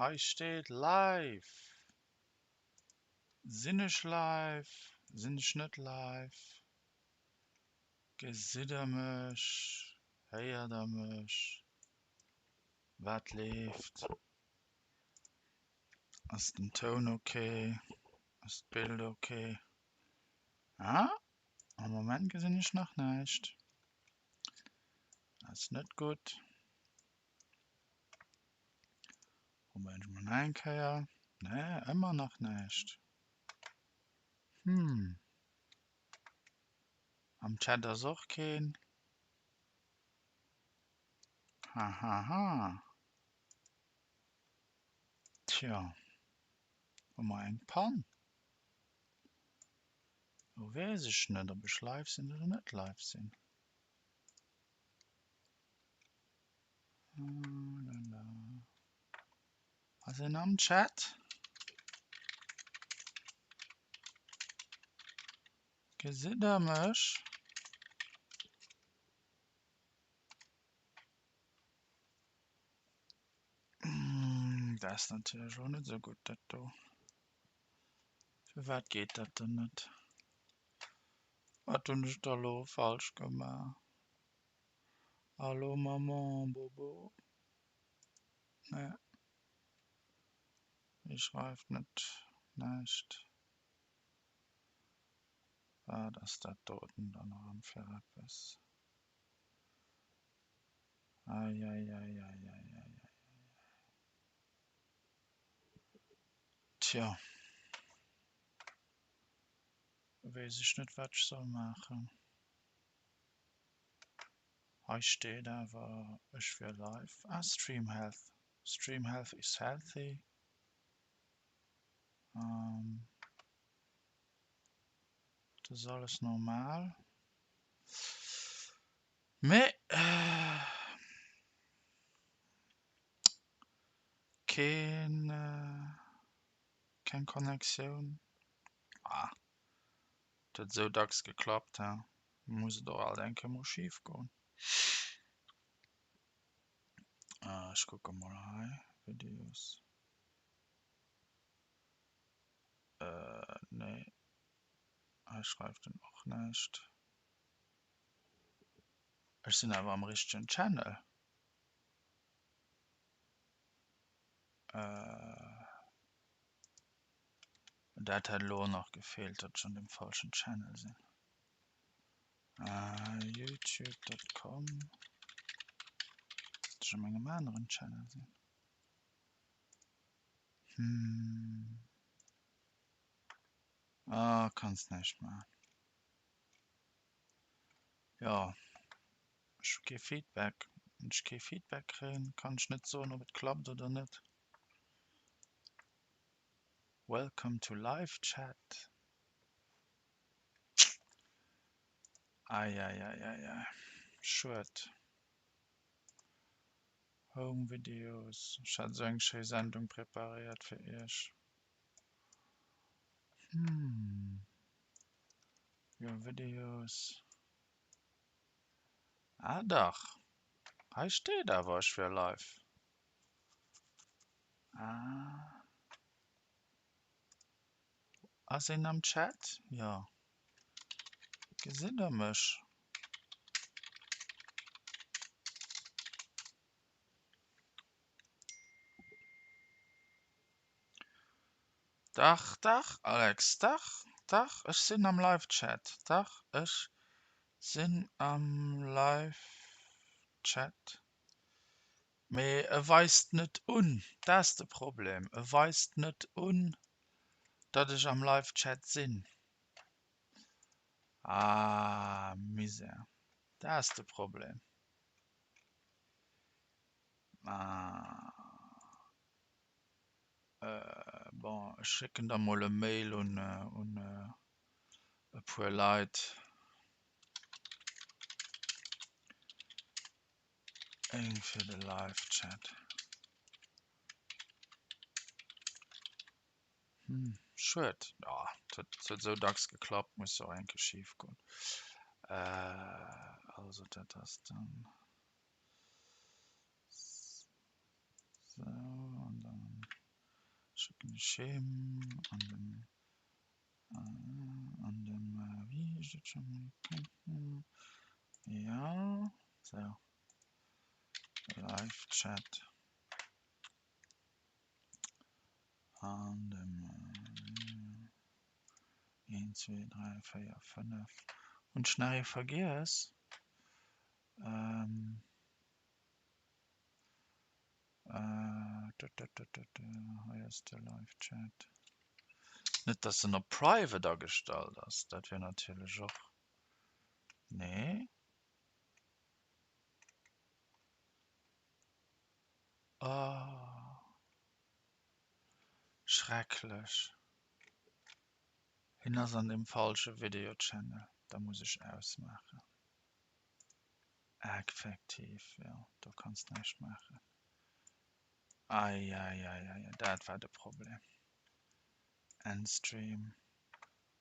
Hei steet live. Sinn ech live? Sinn ech net live? Gesitt der mech? Héiert der mech? Wat leeft? Ass den Toun ok? Ass d'Bild ok? Ah, am Moment gesinn ech nach näischt. Ass net gutt. Probéieren ech mol nach eng Kéier. Nee, ëmmer nach näischt. Hm. Am Chat ass och keen. Ha ha ha. Tja, hu mer eng Pann? Lo weess ech net, ob ech live sinn oder net live sinn. Ass een am Chat? Gesitt der mech? Dat ass natierlech och net esou gutt dat do. Firwat geet dat dann net? Wat hunn ech da lo falsch gemaach? Allo Maman Bobo. Nee. Hie schreift net näischt. Wat ass dat doten dann erëm fir eppes? Eieieieieieiei. Tja. Weess ech net wat ech soll maachen. Hei steet awer ech wier live. Ah Stream Health. Stream Health is healthy. Dat ass alles normal. Mee keen keng Connectioun. Ah et huet esou dacks geklappt he. Muss et och alt eng Kéier mol schif goen. Ech kucke mol hei, Videos. Nee, hei schreift en och näischt. Ech sinn awer am richtegen Channel. Dat hätt elo och nach gefeelt, datt ech an deem falschen Channel sinn. Youtube.com Datt ech an engem aneren Channel sinn. Hm. Ah, kanns näischt maachen. Jo, ech hu kee Feedback. Wann ech kee Feedback kréien, kann ech net soen, ob et klappt oder net. Welcome to live chat. Eieieiei, schued. Home Videos, ech hat esou eng schéi Sendung preparéiert fir iech. Hm, Your Videos. Ah dach, hei steet awer ech wier live. Ah. Ass een am Chat? Jo. Gesitt der mech? Dach, dach, Alex, dach, dach, ech sinn am Live-Chat. Dach, ech sinn am Live-Chat. Mee e weist net un, dat ass de Problem, e weist net un, datt ech am Live-Chat sinn. Ah, Misär, dat ass de Problem. Ah, bon, ech schécken da mol e Mail un e puer Leit. Eng fir de Live-Chat. Hm, schued. Ja, et huet, et huet esou dacks geklappt, muss jo och eng Kéier schif goen. Äh, also dat ass dann sou an dann. Schécken ech him an dem an dem wéi heescht et scho mol? Jo sou Live Chat an dem 1 2 3 4 5 hunn ech nach ee vergiess? Hei ass de Live Chat. Net dass en op private agestallt ass, dat wier natierlech och, nee. Oh, schrecklech. Hien ass an dem falsche Video Channel, da muss ech ausmaachen. Effektiv, jo, do kanns näischt maachen. Eieieiei, dat war de Problem. Endstream.